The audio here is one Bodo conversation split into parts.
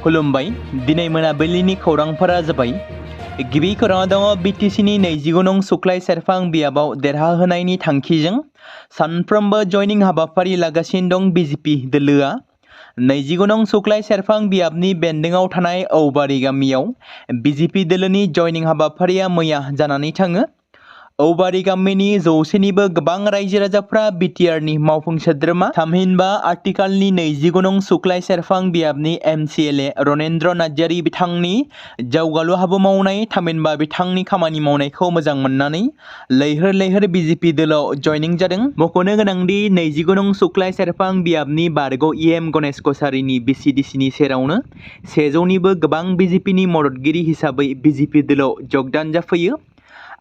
खुलुमबाय दिनै मोनाबिलिनि खौरांफोरा जाबाय गिबि खौराङा दङ बिटिसिनि 29 नं सुख्लाय सेरफां बियाबाव देरहाहोनायनि थांखिजों सानफ्रोमबो जयनिं हाबाफारि लागासिनो दं बिजेपि दोलोआ 29 नं सुख्लाय सेरफां बियाबनि बेन्दोंआव थानाय औबारि गामियाव बिजेपि दोलोनि जयनिं हाबाफारिया मैया जानानै थाङो। औबारि गामिनि जौसेनिबो गोबां रायजो राजाफ्रा बिटिआरनि मावफुं सोद्रोमा थामहिनबा आथिखालनि 29 नं सुख्लाय सेरफां बियाबनि एमसिएलए रनेन्द्र नार्जारी बिथांनि जौगालु हाबा मावनाय थामहिनबा बिथांनि खामानि मावनायखौ मोजां मोननानै लैहोर लैहोर बिजेपि दोलोआव जयनिं जादों। मख'नो गोनांदि 29 नं सुख्लाय सेरफां बियाबनि बारग' इएम गणेश कछारीनि बिसिडिसिनि सेरावनो 100निबो गोबां बिजेपिनि मददगिरि हिसाबै बिजेपि दोलोआव जगदान जाफैयो।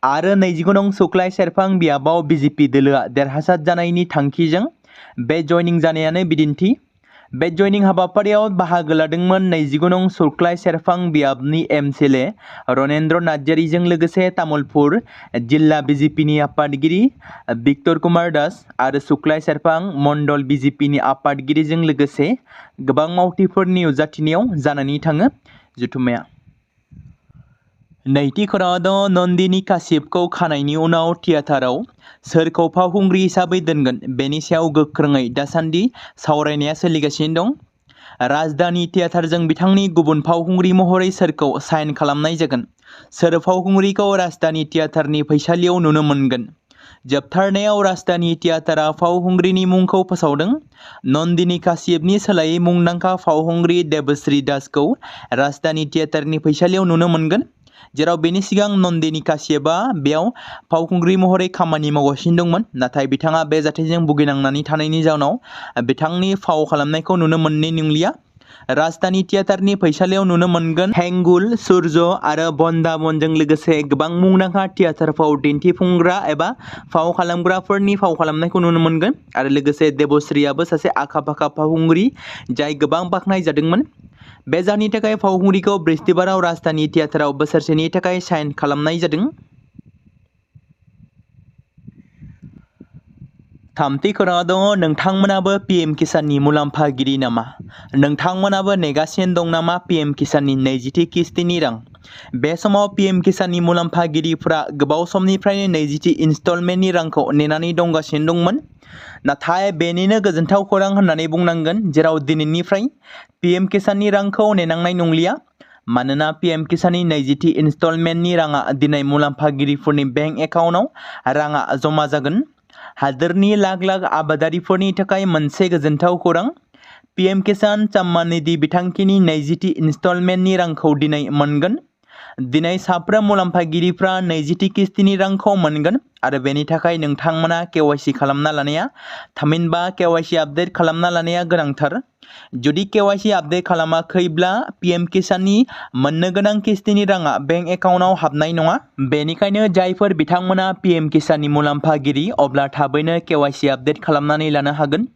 आरो 29 नं सुख्लाय सेरफां बियाबाव बिजेपि दोलोआ देरहासार जानायनि थांखिजों बे जयनिं जानायानो बिदिन्थि। बे जयनिं हाबाफारियाव बाहागो लादोंमोन 29 नं सुख्लाय सेरफां बियाबनि एमसिएलए रनेन्द्र नार्जारीजों लोगोसे तामुलपुर जिल्ला बिजेपिनि आफादगिरि बिक्टर कुमार दास आरो सुख्लाय सेरफां मण्डल बिजेपिनि आफादगिरिजों लोगोसे गोबां मावथिफोरनि नुजाथिनायाव जानानै थाङो जथुम्माया। नैथि खौराङाव दङ नन्दिनी काश्यपखौ खानायनि उनाव थियेटाराव सोरखौ फावखुंग्रि हिसाबै दोनगोन बेनि सायाव गोख्रोङै दासान्दि सावरायनाया सोलिगासिनो दं। राजधानी थियेटारजों बिथांनि गुबुन फावखुंग्रि महरै सोरखौ साइन खालामनाय जागोन, सोर फावखुंग्रिखौ राजधानी थियेटारनि फैसालियाव नुनो मोनगोन। जोबथारनायाव राजधानी थियेटारा फावखुंग्रिनि मुंखौ फोसावदों। नन्दिनी काश्यपनि सोलायै मुंदांखा फावखुंग्रि देबश्री दासखौ राजधानी थियेटारनि फैसालियाव नुनो मोनगोन, जेराव बेनि सिगां नन्दिनी काश्यपआ बेयाव फावखुंग्रि महरै खामानि मावगासिनो दंमोन, नाथाय बिथाङा बे जाथायजों भुगिनांनानै थानायनि जाउनाव बिथांनि फाव खालामनायखौ नुनो मोननाय नंलिया। राजधानी थियेटारनि फैसालियाव नुनो मोनगोन हेंगुल, सुर्य आरो बन्दाबनजों लोगोसे गोबां मुंदांखा थियेटार फाव दिन्थिफुंग्रा एबा फाव खालामग्राफोरनि फाव खालामनायखौ नुनो मोनगोन आरो लोगोसे देबश्रीयाबो सासे आखा-फाखा फावखुंग्रि जाय गोबां बाख्नाय जादोंमोन। बे जाहोननि थाखाय फावखुंग्रिखौ बृहस्पतिबाराव राजधानी थियेटाराव बोसोरसेनि थाखाय साइन खालामनाय जादों। थामथि खौराङाव दङ नोंथांमोनाबो पिएम किसाननि मुलाम्फागिरि नामा? नोंथांमोनाबो नेगासिनो दं नामा पिएम किसाननि 20थि किस्तिनि रां? बे समाव पिएम किसाननि मुलाम्फागिरिफ्रा गोबाव समनिफ्रायनो 20थि इनस्टलमेन्टनि रांखौ नेनानै दंगासिनो दंमोन। नाथाय बेनिनो गोजोनथाव खौरां होननानै बुंनांगोन, जेराव दिनैनिफ्राय पिएम किसाननि रांखौ नेनांनाय नंलिया। मानोना पिएम किसाननि 20थि इनस्टलमेन्टनि राङा दिनै मुलाम्फागिरिफोरनि बेंक एकाउन्टआव राङा जमा जागोन। हादोरनि लाख लाख आबादारिफोरनि थाखाय मोनसे गोजोनथाव खौरां। पिएम किसान सम्मान निधि बिथांखिनि 20थि इनस्टलमेन्टनि रांखौ दिनै मोनगोन। दिनै साफ्रोम मुलाम्फागिरिफ्रा 20थि किस्तिनि रांखौ मोनगोन आरो बेनि थाखाय नोंथांमोना केवाइसि खालामना लानाया थामहिनबा केवाइसि आपडेट खालामना लानाया गोनांथार। जुदि केवाइसि आपडेट खालामाखैब्ला पिएम किसाननि मोननो गोनां किस्तिनि राङा बेंक एकाउन्टआव हाबनाय नङा। बेनिखायनो जायफोर बिथांमोना पिएम किसाननि मुलाम्फागिरि अब्ला थाबैनो केवाइसि आपडेट खालामनानै लानो हागोन।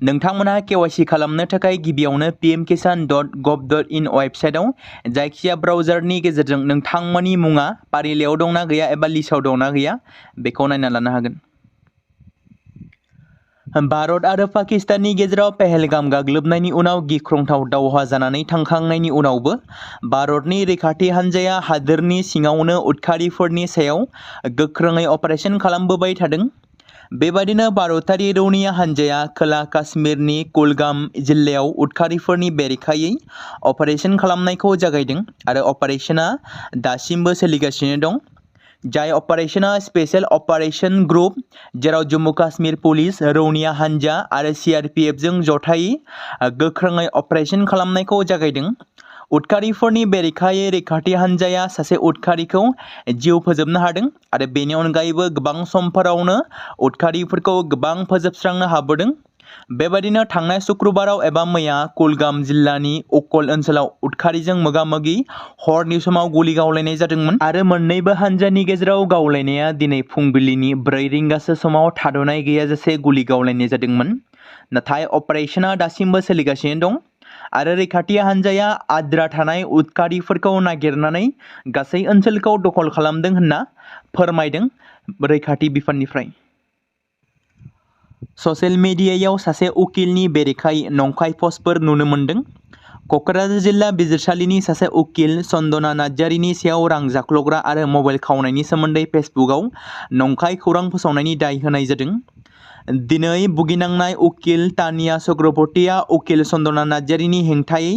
नोंथांमोनहा केवाइसि खालामनो थाखाय गिबियावनो pmkisan.gov.in वेबसाइटआव जायखिजाया ब्राउजारनि गेजेरजों नोंथांमोननि मुङा फारिलाइयाव दंना गैया एबा लिस्टआव दंना गैया बेखौ नायना लानो हागोन। भारत आरो पाकिस्ताननि गेजेराव पहलगाम गाग्लोबनायनि उनाव गिख्रंथाव दावहा जानानै थांखांनायनि उनावबो भारतनि रैखाथि हान्जाया हादोरनि सिङावनो उदखारिफोरनि सायाव गोख्रोङै अपारेशन खालामबोबाय थादों। बेबादिनो भारतारि रौनिया हान्जाया खोला काश्मीरनि कुलगाम जिल्लायाव उदखारिफोरनि बेरेखायै अपारेशन खालामनायखौ जागायदों आरो अपारेशना दासिमबो सोलिगासिनो दं। जाय अपारेशना स्पेशल अपारेशन ग्रुप, जेराव जम्मु काश्मीर पुलिस, रौनिया हान्जा आरो सीआरपीएफजों जथायै गोख्रोङै अपारेशन खालामनायखौ जागायदों। उदखारिफोरनि बेरेखायै रैखाथि हान्जाया सासे उदखारिखौ जिउ फोजोबनो हादों आरो बेनि अनगायैबो गोबां समफोरावनो उदखारिफोरखौ गोबां फोजोबस्रांनो हाबोदों। बेबादिनो थांनाय शुक्रबाराव एबा मैया कुलगाम जिल्लानि उकल ओनसोलाव उदखारिजों मोगा-मोगि हरनि समाव गुलि गावलायनाय जादोंमोन आरो मोन्नैबो हान्जानि गेजेराव गावलायनाया दिनै फुंबिलिनि 4 रिंगासो समाव थाद'नाय गैयाजासे गुलि गावलायनाय जादोंमोन। नाथाय अपारेशना दासिमबो सोलिगासिनो दं आरो रैखाथि हान्जाया आद्रा थानाय उदखारिफोरखौ नागिरनानै गासै ओनसोलखौ दखल खालामदों होनना फोरमायदों रैखाथि बिफाननिफ्राय। ससियेल मिडियायाव सासे उकिलनि बेरेखायै नंखाय पस्टफोर नुनो मोनदों। क'क्राझार जिल्ला बिजिरसालिनि सासे उकिल चन्दना नार्जारिनि सायाव रां जाख्ल'ग्रा आरो मबाइल खावनायनि सोमोन्दै फेसबुकआव नंखाय खौरां फोसावनायनि दाय होनाय जादों। दिनै भुगिनांनाय उकिल तानिया चक्रवर्तीया उकिल चन्दना नार्जारिनि हेंथायै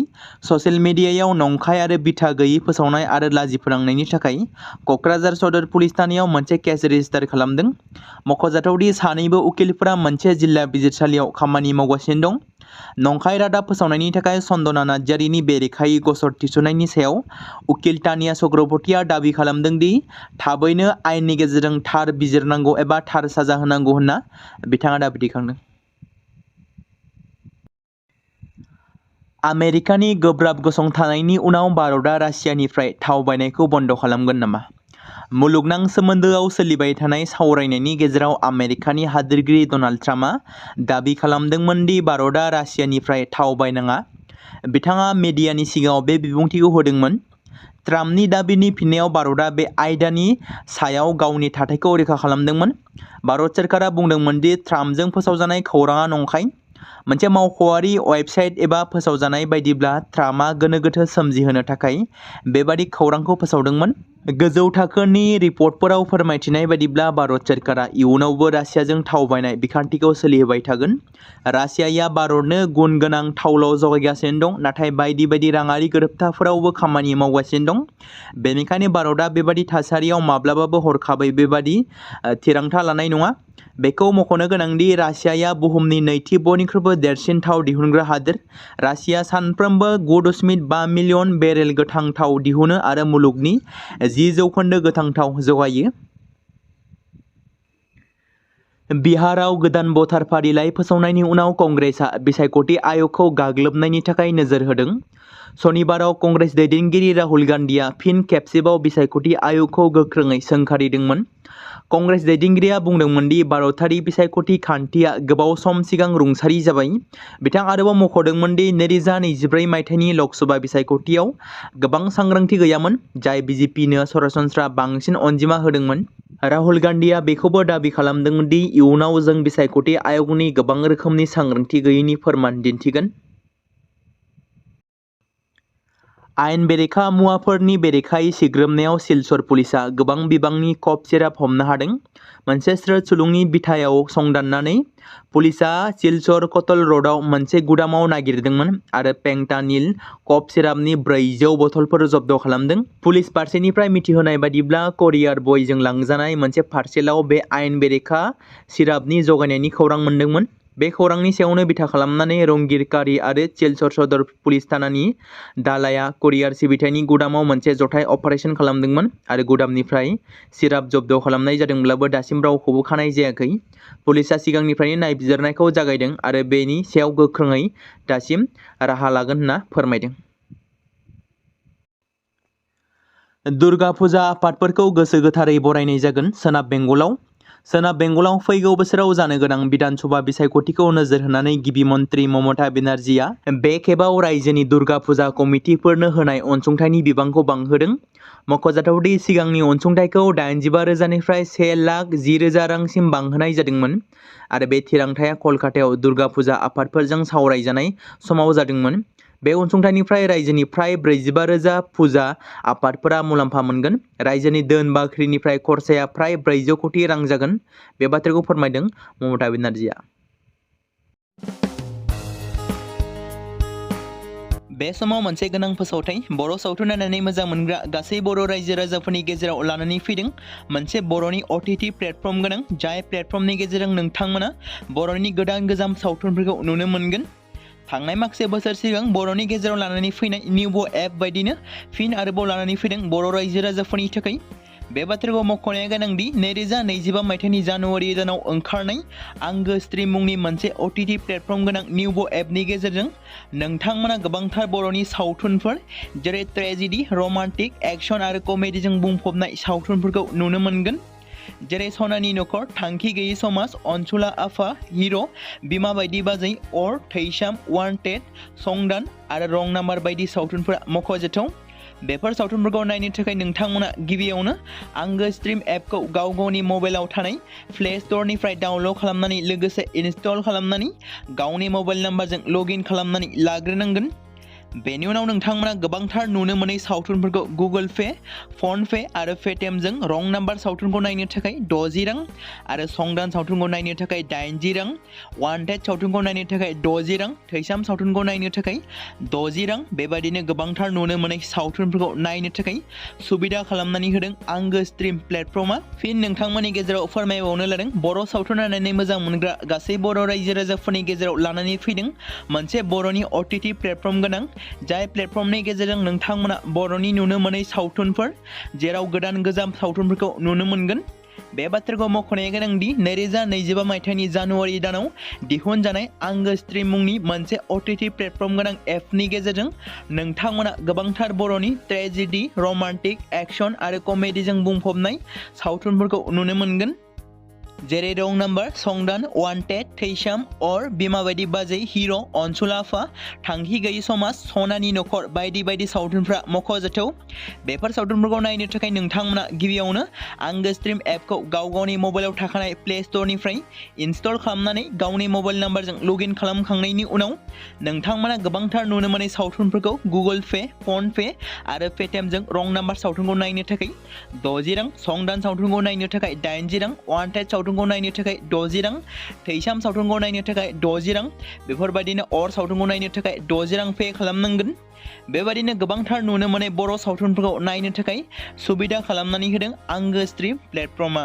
ससियेल मिडियायाव नंखाय आरो बिथा गैयै फोसावनाय आरो लाजि फोनांनायनि थाखाय क'क्राझार सदर पुलिस थानायाव मोनसे केस रेजिस्टार खालामदों। मख'जाथावदि सानैबो उकिलफोरा मोनसे जिल्ला बिजिरसालियाव खामानि मावगासिनो दं। नंखाय रादाब फोसावनायनि थाखाय चन्दना नार्जारिनि बेरेखायै गसर थिसननायनि सायाव उकिल तानिया चक्रवर्तीया दाबि खालामदों दि थाबैनो आयेननि गेजेरजों थार बिजिरनांगौ एबा थार साजा होनांगौ होनना बिथाङा दाबि दैखांदों। आमेरिकानि गोब्राब गसंथानायनि उनाव भारतआ रासियानिफ्राय थाव बायनायखौ बन्द' खालामगोन नामा? मुलुगनां सोमोन्दोआव सोलिबाय थानाय सावरायनायनि गेजेराव आमेरिकानि हादोरगिरि डनाल्ड ट्राम्पआ दाबि खालामदोंमोन दि भारतआ रासियानिफ्राय थाव बायनाङा। बिथाङा मिडियानि सिगाङाव बे बिबुंथिखौ होदोंमोन। ट्राम्पनि दाबिनि फिननायाव भारतआ बे आयदानि सायाव गावनि थाथायखौ रोखा खालामदोंमोन। भारत सोरखारा बुंदोंमोन दि ट्राम्पजों फोसावजानाय खौरांआ नंखाय। मोनसे मावख'आरि वेबसाइट एबा फोसावजानाय बायदिब्ला ट्राम्पआ गोनो गोथो सोमजिहोनो थाखाय बेबादि खौरांखौ फोसावदोंमोन। गोजौ थाखोनि रिपर्टफोराव फोरमायथिनाय बायदिब्ला भारत सोरखारा इयुनावबो रासियाजों थाव बायनाय बिखान्थिखौ सोलिहोबाय थागोन। रासियाया भारतनो गुन गोनां थावल' जगायगासिनो दं, नाथाय बायदि बायदि राङारि गोरोबथाफोरावबो खामानि मावगासिनो दं। बेनिखायनो भारतआ बेबादि थासारियाव माब्लाबाबो हरखाबै बेबादि थिरांथा लानाय नङा। बेखौ मख'नो गोनांदि रासियाया बुहुमनि नैथि बयनिख्रुइबो देरसिन थाव दिहुनग्रा हादोर। रासिया सानफ्रोमबो 9.5 मिलियन बेरेल गोथां थाव दिहुनो आरो मुलुगनि 10% गोथां थाव जगायो। बिहाराव गोदान भटार फारिलाइ फोसावनायनि उनाव कंग्रेसआ बिसायख'थि आय'गखौ गाग्लोबनायनि थाखाय नोजोर होदों। सनिबाराव कंग्रेस दैदेनगिरि राहुल गान्धीआ फिन खेबसेबाव बिसायख'थि आय'गखौ गोख्रोङै सोंखारिदोंमोन। कंग्रेस दैदेनगिरिया बुंदोंमोन दि भारतारि बिसायख'थि खान्थिया गोबाव सम सिगां रुंसारि जाबाय। बिथाङा आरोबाव मख'दोंमोन दि 2024 मायथाइनि लकसभा बिसायख'थियाव गोबां सांग्रांथि गैयामोन, जाय बिजेपिनो सरासनस्रा बांसिन अनजिमा होदोंमोन। राहुल गान्धीआ बेखौबो दाबि खालामदोंमोन दि इयुनाव जों बिसायख'थि आय'गनि गोबां रोखोमनि सांग्रांथि गैयैनि फोरमान दिन्थिगोन। आयेन बेरेखा मुवाफोरनि बेरेखायै सिग्रोमनायाव सिलचर पुलिसआ गोबां बिबांनि कफ सिराप हमनो हादों। मोनसे स्रोत सुलुंनि बिथायाव संदाननानै पुलिसआ सिलचर कटल र'डआव मोनसे गुदामाव नागिरदोंमोन आरो फेंटानिल कफ सिरापनि 400 बथलफोर जब्द खालामदों। पुलिस फारसेनिफ्राय मिथिहोनाय बायदिब्ला करियार बयजों लांजानाय मोनसे पार्सेलाव बे आयेन बेरेखा सिरापनि जगायनायनि खौरां मोनदोंमोन। बे खौरांनि सायावनो बिथा खालामनानै रंगिरकारि आरो सिलचर सदर पुलिस थानानि दालाया करियार सिबिथायनि गुदामाव मोनसे जथाय अपारेसन खालामदोंमोन आरो गुदामनिफ्राय सिराप जब्द खालामनाय जादोंब्लाबो दासिम रावखौबो खानाय जायाखै। पुलिसआ सिगांनिफ्रायनो नायबिजिरनायखौ जागायदों आरो बेनि सायाव गोख्रोङै दासिम राहा लागोन होनना फोरमायदों। दुर्गा फुजा आफादफोरखौ गोसो गोथारै बरायनाय जागोन। सोनाब बेंगलाव फैगौ बोसोराव जानो गोनां बिधान सभा बिसायख'थिखौ नोजोर होनानै गिबि मन्थ्रि ममता बेनार्जीआ बे खेबाव रायजोनि दुर्गा फुजा कमिटिफोरनो होनाय अनसुंथाइनि बिबांखौ बांहोदों। मख'जाथावदि सिगांनि अनसुंथाइखौ 85,000निफ्राय 1,10,000 रांसिम बांहोनाय जादोंमोन आरो बे थिरांथाया कलकातायाव दुर्गा फुजा आफादफोरजों सावरायजानाय समाव जादोंमोन। बे अनसुंथाइनिफ्राय रायजोनि फ्राय 45,000 फुजा आफादफोरा मुलाम्फा मोनगोन। रायजोनि धोन बाख्रिनिफ्राय खरसाया फ्राय 400 कोटि रां जागोन। बे बाथ्राखौ फोरमायदों ममता बेनार्जीआ। बे समाव मोनसे गोनां फोसावथाय बर' सावथुन नायनानै मोजां मोनग्रा गासै बर' रायजो राजाफोरनि गेजेराव लानानै फैदों मोनसे बर'नि OTT प्लेटफर्म गोनां, जाय प्लेटफर्मनि गेजेरजों नोंथांमोना बर'नि गोदान गोजाम सावथुनफोरखौ नुनो मोनगोन। थांनाय माखासे बोसोर सिगां बर'नि गेजेराव लानानै फैनाय निउबो एप बायदिनो फिन आरोबाव लानानै फैदों बर' रायजो राजाफोरनि थाखाय। बे बाथ्राखौ मख'नाया गोनांदि 2025 मायथाइनि जानुवारि दानाव ओंखारनाय आंगो स्ट्रिम मुंनि मोनसे OTT प्लेटफर्म गोनां निउबो एपनि गेजेरजों नोंथांमोना गोबांथार बर'नि सावथुनफोर जेरै ट्रेजेडि, रमान्टिक, एक्शन आरो कमेडिजों बुंफबनाय सावथुनफोरखौ नुनो मोनगोन। जेरै सनानि नखर, थांखि गैयै समाज, अनसुला आफा, हिर', बिमा बायदि बाजै, अर, थैसाम, वान्टेड, संदान आरो रं नाम्बार बायदि सावथुनफोरा मख'जाथाव। बेफोर सावथुनफोरखौ नायनो थाखाय नोंथांमोना गिबियावनो आंगो स्ट्रिम एपखौ गाव गावनि मबाइलाव थानाय प्ले स्ट'रनिफ्राय डाउनल'ड खालामनानै लोगोसे इनस्टल खालामनानै गावनि मबाइल नाम्बारजों लग इन खालामनानै लाग्रोनांगोन। बेनि उनाव नोंथांमोना गोबांथार नुनो मोनै सावथुनफोरखौ गुगोल पे, फन पे आरो पेटिएमजों रं नाम्बार सावथुनखौ नायनो थाखाय 60 रां आरो संदान सावथुनखौ नायनो थाखाय 80 रां, वान्टेड सावथुनखौ नायनो थाखाय 60 रां, थैसाम सावथुनखौ नायनो थाखाय 60 रां बेबादिनो गोबांथार नुनो मोनै सावथुनफोरखौ नायनो थाखाय सुबिदा खालामनानै होदों आंगो स्ट्रिम प्लेटफर्मा। फिन नोंथांमोननि गेजेराव फोरमायबावनो लादों बर' सावथुन नायनानै मोजां मोनग्रा गासै बर' रायजो राजाफोरनि गेजेराव लानानै फैदों मोनसे बर'नि OTT प्लेटफर्म गोनां, जाय प्लेटफर्मनि गेजेरजों नोंथांमोना बर'नि नुनो मोनै सावथुनफोर जेराव गोदान गोजाम सावथुनफोरखौ नुनो मोनगोन। बे बाथ्राखौ मख'नाया गोनांदि 2025 मायथाइनि जानुवारि दानाव दिहुनजानाय आंगो स्ट्रिम मुंनि मोनसे OTT प्लेटफर्म गोनां एपनि गेजेरजों नोंथांमोना गोबांथार बर'नि ट्रेजेडि, रमान्टिक, एक्शन आरो कमेडिजों बुंफबनाय सावथुनफोरखौ नुनो मोनगोन। जेरै रं नाम्बार, संदान, वान्टेड, थैसाम, अर, बिमा बायदि बाजै, हिर', अनसुला आफा, थांखि गैयै समाज, सनानि नखर बायदि बायदि सावथुनफ्रा मख'जाथाव। बेफोर सावथुनफोरखौ नायनो थाखाय नोंथांमोना गिबियावनो आंगो स्ट्रिम एपखौ गावनि मबाइलाव थाखानाय प्ले स्ट'रनिफ्राय इनस्टल खालामनानै गावनि मबाइल नाम्बारजों लगइन खालामखांनायनि उनाव नोंथांमोना गोबांथार नुनो मोनै सावथुनफोरखौ गुगोल पे, फन पे आरो पेटिएमजों रं नाम्बार सावथुनखौ नायनो थाखाय 60 रां, संदान सावथुनखौ नायनो थाखाय 80 रां, वान्टेड सावथुनखौ नायनो थाखाय 60 रां, थैसाम सावथुनखौ नायनो थाखाय 60 रां बेफोरबायदिनो अर सावथुनखौ नायनो थाखाय 60 रां पे खालामनांगोन। बेबायदिनो गोबांथार नुनो मोनै बर' सावथुनफोरखौ नायनो थाखाय सुबिदा खालामनानै होदों आंगो स्ट्रिम प्लेटफर्मा।